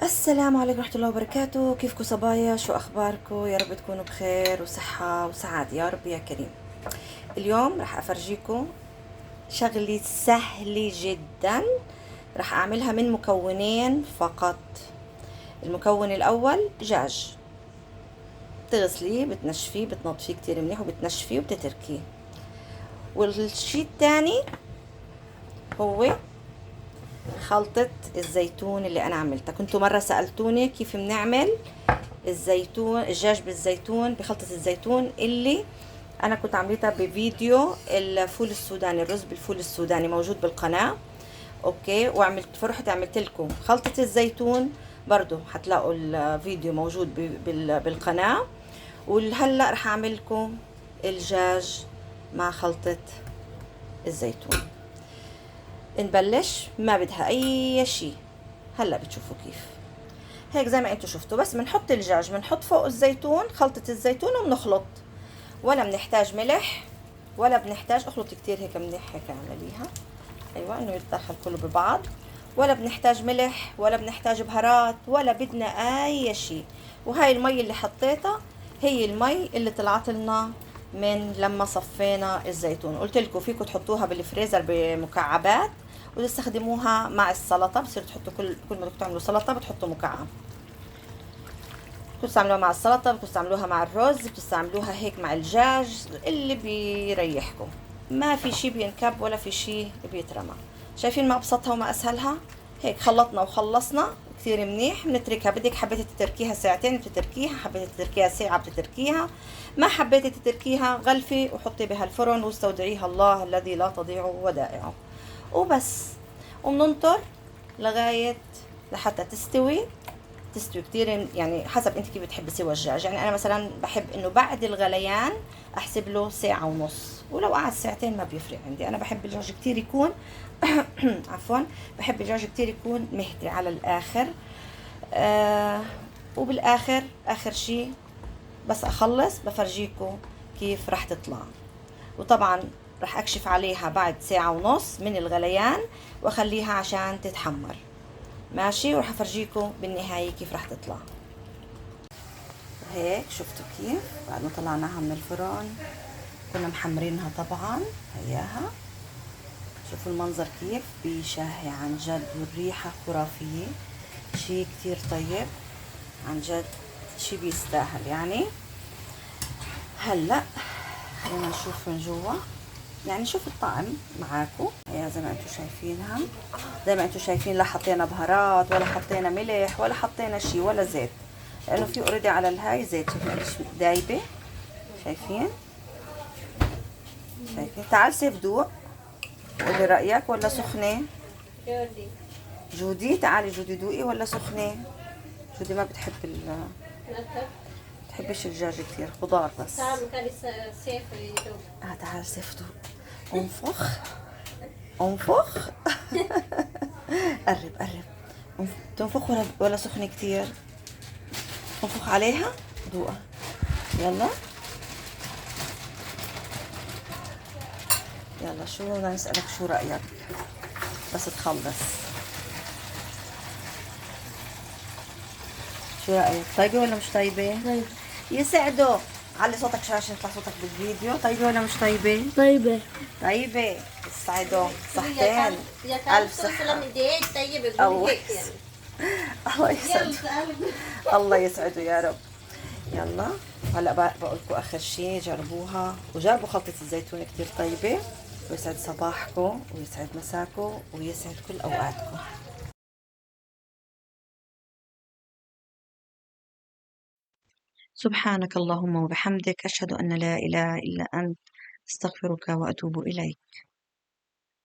السلام عليكم ورحمة الله وبركاته. كيفكم صبايا؟ شو أخباركم؟ يا رب تكونوا بخير وصحة وسعادة يا رب يا كريم. اليوم راح أفرجيكم شغلة سهلة جدا، راح أعملها من مكونين فقط. المكون الأول دجاج، بتغسليه بتنشفيه بتنظفيه كتير منيح وبتنشفيه وبتتركيه. والشي الثاني هو خلطة الزيتون اللي أنا عملتها. كنتوا مرة سألتوني كيف بنعمل الدجاج بالزيتون، بخلطة الزيتون اللي أنا كنت عملتها بفيديو الفول السوداني، الرز بالفول السوداني موجود بالقناة. okay، فرحت عملت لكم خلطة الزيتون برضو، حتلاقوا الفيديو موجود بالقناة. وهلأ رح أعمل لكم الدجاج مع خلطة الزيتون. نبلش، ما بدها أي شيء، هلأ بتشوفوا كيف. هيك زي ما انتم شفتوا، بس بنحط الدجاج، بنحط فوق الزيتون خلطة الزيتون وبنخلط، ولا بنحتاج ملح ولا بنحتاج، اخلطي كتير هيك منيح، هيك اعمليها، ايوه انه يتدخل كله ببعض. ولا بنحتاج ملح ولا بنحتاج بهارات ولا بدنا اي شيء. وهاي المي اللي حطيتها هي المي اللي طلعت لنا من لما صفينا الزيتون. قلت لكم فيكم تحطوها بالفريزر بمكعبات وتستخدموها مع السلطه، بصير تحطوا كل ما بدكم تعملوا سلطه بتحطوا مكعب. بتستعملوها مع السلطه، بتستعملوها مع الرز، بتستعملوها هيك مع الدجاج، اللي بيريحكم. ما في شيء بينكب ولا في شيء بيترمى. شايفين ما ابسطها وما اسهلها؟ هيك خلطنا وخلصنا كثير منيح. بنتركها، بدك حبيتي تتركيها ساعتين بتتركيها، حبيتي تتركيها ساعة بتتركيها، ما حبيتي تتركيها غلفي وحطي بها الفرن واستودعيها الله الذي لا تضيع ودائعه وبس. وبننطر لغاية لحتى تستوي، تستوي كثير يعني حسب انت كيف بتحبي سوى الدجاج. يعني انا مثلا بحب انه بعد الغليان احسب له ساعة ونص، ولو قعد ساعتين ما بيفرق عندي. انا بحب الدجاج كثير يكون عفوا، بحب الدجاج كثير يكون مهتري على الاخر. وبالاخر اخر شيء بس اخلص بفرجيكم كيف راح تطلع. وطبعا راح اكشف عليها بعد ساعة ونص من الغليان واخليها عشان تتحمر، ماشي؟ وراح افرجيكم بالنهاية كيف راح تطلع. وهيك شفتوا كيف بعد ما طلعناها من الفرن، كنا محمرينها طبعا، هياها. شوفوا المنظر كيف بيشهي عن جد، والريحة خرافية، شي كتير طيب عن جد، شي بيستاهل يعني. هلأ خلينا نشوف من جوا، يعني نشوف الطعم معاكم. هي زي ما انتم شايفينها، زي ما انتم شايفين لا حطينا بهارات ولا حطينا ملح ولا حطينا شي ولا زيت، لانه في already على الهاي زيت. شايفين قديش دايبه؟ شايفين؟ شايفين؟ تعال سيف دوق قولي رايك، ولا سخنه؟ جودي جودي تعالي جودي دوقي، ولا سخنه؟ جودي ما بتحب بتحبش الدجاج كثير، خضار بس. تعال خلي سيف يدوق. تعال سيف دوق. انفخ انفخ. قرب قرب. تنفخ ولا سخنه كثير؟ انفخ عليها دوقها. يلا يلا، شو بدنا نسألك، شو رأيك بس تخلص؟ شو رأيك؟ طيبة ولا مش طيبة؟ طيبة. يسعدوا. علي صوتك شوي عشان يطلع صوتك بالفيديو. طيبة ولا مش طيبة؟ طيبة. طيبة. يسعدوا. صحتين. ألف صحة. طيبة. الله يسعده. الله يسعده يا رب. يلا هلا بقول لكم اخر شيء، جربوها وجربوا خلطة الزيتون كثير طيبة. ويسعد صباحكم ويسعد مساكم ويسعد كل اوقاتكم. سبحانك اللهم وبحمدك، أشهد أن لا إله إلا أنت، أستغفرك وأتوب إليك.